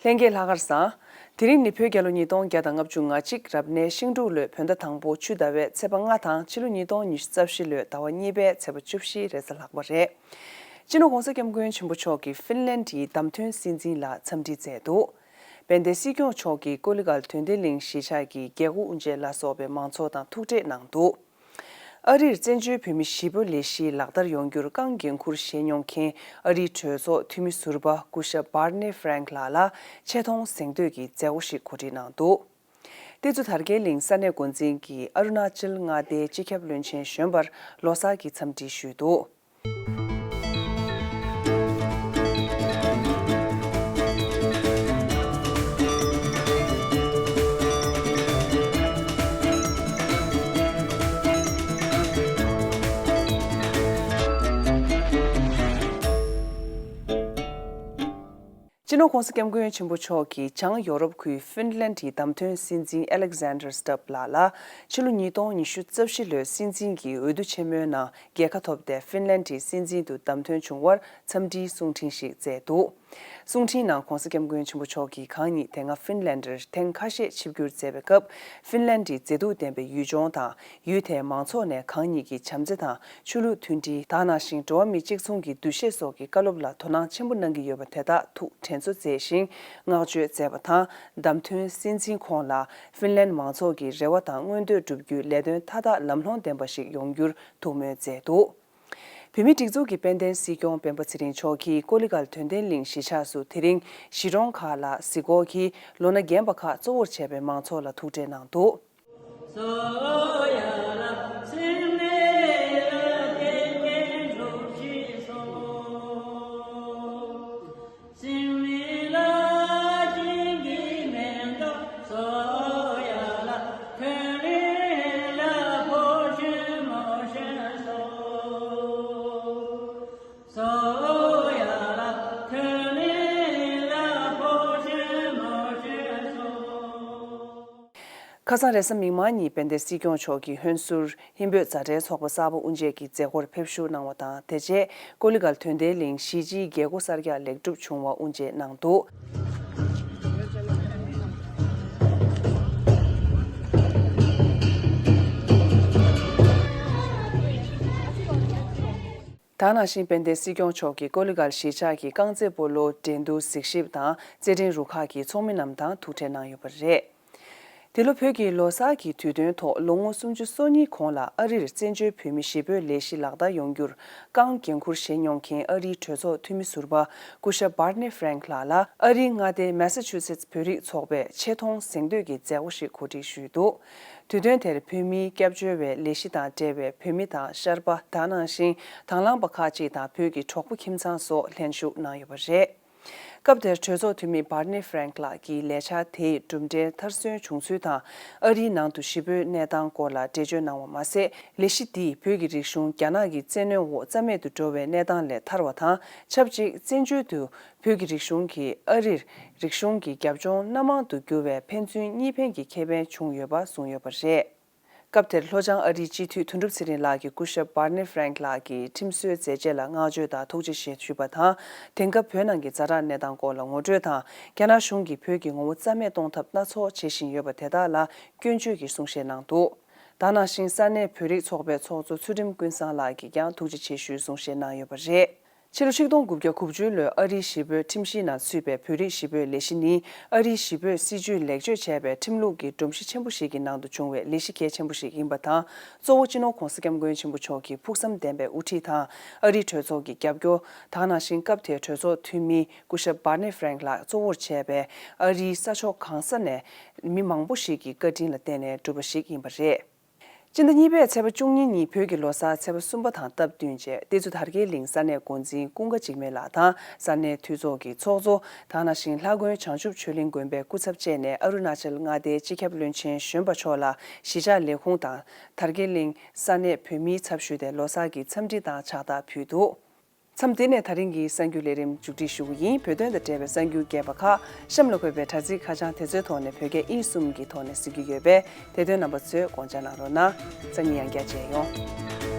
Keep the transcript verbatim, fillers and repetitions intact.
ལྷན་རྒྱས་ལྷག་དཀར་བཟང་། དེ་རིང་ནི་བོད་རྒྱལ་ལོ་ཉིས་སྟོང་བརྒྱ་དང་ལྔ་བཅུ་ང་གཅིག་རབ་གནས་ཤིང་འབྲུག་ལོའི་བོད་ཟླ་དང་པོ་ཆུ་ཟླ་བའི་ཚེས་པ་ལྔ་དང་ཕྱི་ལོ་ཉིས་སྟོང་ཉི་ཤུ་རྩ་བཞི་ལོའི་ཟླ་བ་གཉིས་པའི་ཚེས་པ་བཅུ་བཞི་རེས་གཟའ་ལྷག་པ་རེད། སྤྱི་ནོར་༧གོང་ས་༧སྐྱབས་མགོན་ཆེན་པོ་མཆོག་གིས་ཧྥིན་ལན་ཌིའི་བདམས་ཐོན་སྲིད་འཛིན་ལ་འཚམས་འདྲི་མཛད་འདུག་དཔལ་ལྡན་སྲིད་སྐྱོང་མཆོག་གིས་ཀོ་ལི་གྷལ་དོན་ལྡན་གླིང་གཞིས་ཆགས་ཀྱི་རྒྱལ་སྒོ་དབུ་འབྱེད་ལ་སོགས་པའི་མང་ཚོགས་དང་ཐུག་འཕྲད་གནང་འདུག་ཨ་རིར་བཙན་བྱོལ་བོད་མི་གཞིས་སྤོ་ལས་གཞི་ལག་བསྟར་ཡོང་རྒྱུར་རྐང་འགན་འཁུར་བཞེས་མྱོང་མཁན་ཨ་རིའི་གྲོས་ཚོགས་འཐུས་མི་ཟུར་པ་སྐུ་ཞབས་Barney Frank་ལགས་ལ་ཆེ་མཐོང་གཟེངས་བསྟོད་ཀྱི་མཛད་སྒོ་ཞིག་གོ་སྒྲིག་གནང་འདུག་དེ་ཚོ་དར་རྒྱས་གླིང་ས་གནས་འགོ་འཛིན་གྱིས་ཨ་རུ་ན་ཅལ་མངའ་སྡེའི་སྤྱི་ཁྱབ་བློན་ཆེན་གཞོན་པར་ལོ་གསར་གྱི་འཚམས་འདྲི་ཞུས་འདུག་སྤྱི་ནོར་༧གོང་ས་༧སྐྱབས་མགོན་ཆེན་པོ་མཆོག་གིས་བྱང་ཡོ་རོབ་ཁུལ་ཧྥིན་ལན་ཌིའི་བདམས་ཐོན་སྲིད་འཛིན་Alexander Stubb་ལགས་ལ་ཕྱི་ལོ་ཉིས་སྟོང་ཉི་ཤུ་རྩ་བཞི་ལོའི་སྲིད་འཛིན་གྱི་འོས་བསྡུ་ཆེན་མོའི་ནང་རྒྱལ་ཁ་ཐོབ་སྟེ་ཧྥིན་ལན་ཌིའི་སྲིད་འཛིན་དུ་བདམས་ཐོན་བྱུང་བར་འཚམས་འདྲིའི་གསུང་འཕྲིན་ཞིག་བསྩལ་འདུག་གསུང་འཕྲིན་ནང་༧གོང་ས་༧སྐྱབས་མགོན་ཆེན་པོ་མཆོག་གིས་གང་ཉིད་དེ་སྔ་ཧྥིན་ལན་ཌར་ཐེངས་ཁ་ཤས་ཆིབས་བསྒྱུར་མཛད་པའི་སྐབས་ཧྥིན་ལན་ཌིའི་མཛེས་སྡུག་ལྡན་པའི་ཡུལ་ལྗོངས་དང་ཡུལ་དེའི་མང་ཚོགས་ནས་གང་ཉིད་ཀྱི་བྱམས་བརྩེ་དང་ཆོས་ལུགས་མཐུན་སྒྲིལ་དེ་ནང་བཞིན་འགྲོ་བ་མི་གཅིག་མཚུངས་ཀྱི་འདུ་ཤེས་སོགས་ཀྱི་བཀའ་སློབ་ལ་དོ་སྣང་ཆེན་པོ་གནང་གི་ཡོད་པ་དེ་དག་ཐུགས་དྲན་གསོ་མཛད་ཅིང་བསྔགས་བརྗོད་མཛད་པ་དང་། བདམས་ཐོན་སྲིད་འཛིན་ཁོང་ལ་ཧྥིན་ལན་མང་ཚོགས་ཀྱི་རེ་བ་དང་མངོན་འདོད་བསྒྲུབ་རྒྱུའི་ལས་དོན་མཐའ་དག་ལམ་ལྷོང་ལྡན་པ་ཞིག་ཡོང་རྒྱུར་ཐུགས་སྨོན་མཛད་འདུག་བོད་མིའི་སྒྲིག་འཛུགས་ཀྱི་དཔལ་ལྡན་སྲིད་སྐྱོང་སྤེན་པ་ཚེ་རིང་མཆོག་གིས་ཀོ་ལི་གྷལ་དོན་ལྡན་གླིང་གཞིས་ཆགས་སུ་དེ་རིང་གཞིས་གྲོང་ཁག་ལ་གཟིགས་སྐོར་གྱིས་ལོ་ན་རྒན་པ་ཁག་གཙོ་བོར་བྱས་པའི་མང་ཚོགས་ལ་ཐུག་འཕྲད་གནང་འདུག་ཁ་སང་རེས་གཟའ་མིག་དམར་ཉིན་དཔལ་ལྡན་སྲིད་སྐྱོང་མཆོག་གིས་ཧོན་སུར་ཧིན་བོད་མཛའ་འབྲེལ་ཚོགས་པ་གསར་པ་དབུ་འབྱེད་ཀྱི་མཛད་སྒོར་ཕེབས་བཞུགས་གནང་བ་དང་། དེ་རྗེས་ཀོ་ལི་གྷལ་དོན་ལྡན་གླིང་གཞིས་སྤྱིའི་རྒྱལ་སྒོ་གསར་རྒྱག་ལེགས་གྲུབ་བྱུང་བ་དབུ་འབྱེད་གནང་འདུག་དེ་ནང་བཞིན་དཔལ་ལྡན་སྲིད་སྐྱོང་མཆོག་གིས་ཀོ་ལི་གྷལ་གཞིས་ཆགས་ཀྱི་རྐང་རྩེད་སྤོ་ལོ་འགྲན་བསྡུར་གཟིགས་ཞིབ་དང་རྩེད་འགྲན་རུ་ཁག་གི་ཚོགས་མི་རྣམས་དང་ཐུག་འཕྲད་གནང་ཡོད་པ་རེད། འདི་ལོ་བོད་ཀྱི་ལོ་གསར་གྱི་དུས་སྟོན་ཐོག་ལོ་ངོ་སུམ་ཅུ་སོ་གཉིས་གོང་ལ་ཨ་རིར་བཙན་བྱོལ་བོད་མི་གཞིས་སྤོའི་ལས་གཞི་ལག་བསྟར་ཡོང་རྒྱུར་རྐང་འགན་འཁུར་བཞེས་མྱོང་མཁན་ཨ་རིའི་གྲོས་ཚོགས་འཐུས་མི་ཟུར་པ་སྐུ་ཞབས་Barney Frank་ལགས་ལ་ཨ་རིའི་མངའ་སྡེའི་Massachusetts་བོད་རིགས་ཚོགས་པས་ཆེ་མཐོང་གཟེངས་བསྟོད་ཀྱི་མཛད་སྒོ་ཞིག་གོ་སྒྲིག་ཞུས་འདུག་དུས་སྟོན་དེར་བོད་མིའི་སྐྱབས་བཅོལ་བའི་ལས་གཞི་དང་འབྲེལ་བའི་བོད་མི་དང་ཤར་པ་དེ་ནང་བཞིན་དང་བླངས་པ་ཁག་ཅིག་དང་བོད་ཀྱི་གྲོགས་པོ་ཁྱིམ་ཚང་སོགས་ལྷན་ཞུགས་གནང་ཡོད་པ་རེད། སྐབས་དེར་གྲོས་ཚོགས་འཐུས་མི་Barney Frank་ལགས་ཀྱིས་ལས་འཆར་དེའི་གྲུབ་འབྲས་མཐར་སོན་བྱུང་ཚུལ་དང་། ཨ་རིའི་ནང་དུ་གཞིས་སྤོའི་གནས་སྟངས་སྐོར་ལ་འགྲེལ་བརྗོད་གནང་བ་མ་ཟད། ལས་གཞི་འདིས་བོད་ཀྱི་རིག་གཞུང་རྒྱ་ནག་གི་བཙན་གནོན་འོག་རྩ་མེད་དུ་འགྲོ་བའི་གནས་སྟངས་ལས་ཐར་བ་དང་། ཆབས་ཅིག་བཙན་བྱོལ་དུ་བོད་ཀྱི་རིག་གཞུང་གིས་ཨ་རིར་རིག་གཞུང་གི་རྒྱབ་ལྗོངས་སྣ་མང་དུ་འགྱུར་བའི་ཕན་ཚུན་གཉིས་ཕན་གྱི་ཁེ་ཕན་བྱུང་ཡོད་པ་གསུངས་ཡོད་པ་རེད། སྐབས་དེར་ལྷོ་བྱང་ཨ་རིའི་སྤྱི་འཐུས་དོན་གྲུབ་ཚེ་རིང་ལགས་ཀྱིས་སྐུ་ཞབས་Barney Frank་ལགས་ཀྱི་ཁྲིམས་བཟོའི་མཛད་རྗེས་ལ་བསྔགས་བརྗོད་དང་ཐུགས་རྗེ་ཆེ་ཞུས་པ་དང་། དེང་སྐབས་བོད་ནང་གི་ཛ་དྲག་གནས་སྟངས་སྐོར་ལ་ངོ་སྤྲོད་དང་། རྒྱ་ནག་གཞུང་གིས་བོད་ཀྱི་ངོ་བོ་རྩ་མེད་གཏོང་ཐབས་སྣ་ཚོགས་བྱེད་བཞིན་ཡོད་པ་དེ་དག་ལ་སྐྱོན་བརྗོད་ཀྱི་གསུང་བཤད་གནང་འདུག་དེ་ནང་བཞིན་ས་གནས་བོད་རིགས་ཚོགས་པའི་ཚོགས་གཙོ་ཚུལ་ཁྲིམས་ཀུན་བཟང་ལགས་ཀྱིས་ཀྱང་ཐུགས་རྗེ་ཆེ་ཞུའི་གསུང་བཤད་གནང་ཡོད་པ་རེད། ཕྱི་ལོ་ཆིག་སྟོང་དགུ་བརྒྱ་དགུ་བཅུ་ལོའི་ཨ་རིའི་གཞིས་སྤོའི་ཁྲིམས་གཞིའི་ནང་ཚུད་པའི་བོད་རིགས་གཞིས་སྤོའི་ལས་གཞི་ནི། ཨ་རིའི་གཞིས་སྤོའི་སྲིད་བྱུས་ལེགས་བཅོས་བྱས་པའི་ཁྲིམས་ལུགས་ཀྱི་སྒྲོམ་གཞི་ཆེན་པོ་ཞིག་གི་ནང་དུ་བྱུང་བའི་ལས་གཞི་གལ་ཆེན་པོ་ཞིག་ཡིན་པ་དང་། གཙོ་བོ་སྤྱི་ནོར་༧གོང་ས་༧སྐྱབས་མགོན་ཆེན་པོ་མཆོག་གི་ཕུགས་བསམ་ལྡན་པའི་དབུ་ཁྲིད་དང་། ཨ་རིའི་གྲོས་ཚོགས་ཀྱི་རྒྱབ་སྐྱོར། དེ་ནང་བཞིན་སྐབས་དེའི་གྲོས་ཚོགས་འཐུས་མི་སྐུ་ཞབས་Barney Frank་ལགས་གཙོ་བོར་བྱས་པའི་ཨ་རིའི་ས་ཕྱོགས་གང་ས་ནས་མི་མང་པོ་ཞིག་གི་བཀའ་དྲིན་ལ་བརྟེན་ནས་གྲུབ་པ་ཞིག་ཡིན་པ་རེད། སྤྱི་ཟླ་གཉིས་པའི་ཚེས་པ་བཅུ་གཉིས་ཉིན་བོད་ཀྱི་ལོ་གསར་ཚེས་པ་གསུམ་པ་དང་སྟབས་བསྟུན་བྱས། ཏེ་ཙུ་དར་རྒྱས་གླིང་ས་གནས་འགོ་འཛིན་ཀུན་དགའ་འཇིགས་མེད་ལགས་དང་ས་གནས་འཐུས་ཚོགས་ཀྱི་ཚོགས་གཙོ། དེ་ནང་བཞིན་ལྷ་དགོན་བྱང་ཆུབ་ཆོས་གླིང་དགོན་པའི་སྐུ་ཚབ་བཅས་ནས་ཨ་རུ་ན་ཅལ་མངའ་སྡེའི་སྤྱི་ཁྱབ་བློན་ཆེན་གཞོན་པ་མཆོག་ལ་གཞིས་ཆགས་ལས་ཁུངས་དང་དར་རྒྱས་གླིང་ས་གནས་བོད་མིའི་ཚབ་ཞུས་ཏེ་ལོ་གསར་གྱི་འཚམས་འདྲི་དང་ཕྱག་རྟགས་ཕུལ་འདུག་མཚམས་འདི་ནས་ད་རིང་གི་གསར་འགྱུར་ལས་རིམ་མཇུག་སྒྲིལ་ཞུ་གི་ཡིན། བོད་དོན་དང་འབྲེལ་བའི་གསར་འགྱུར་རྒྱས་པ་ཁག་གཤམ་ལ་འཁོད་པའི་དྲ་ཚིགས་ཁ་བྱང་དེ་ཚོའི་ཐོག་ནས་བོད་སྐད་ཨིན་གསུམ་གྱི་ཐོག་ནས་གཟིགས་ཀྱི་ཡོད་པས། དེ་དོན་རྣམ་པ་ཚོས་དགོངས་འཇགས་གནང་རོགས་གནང་། སང་ཉིན་ཡང་བསྐྱར་མཇལ་ཡོང་།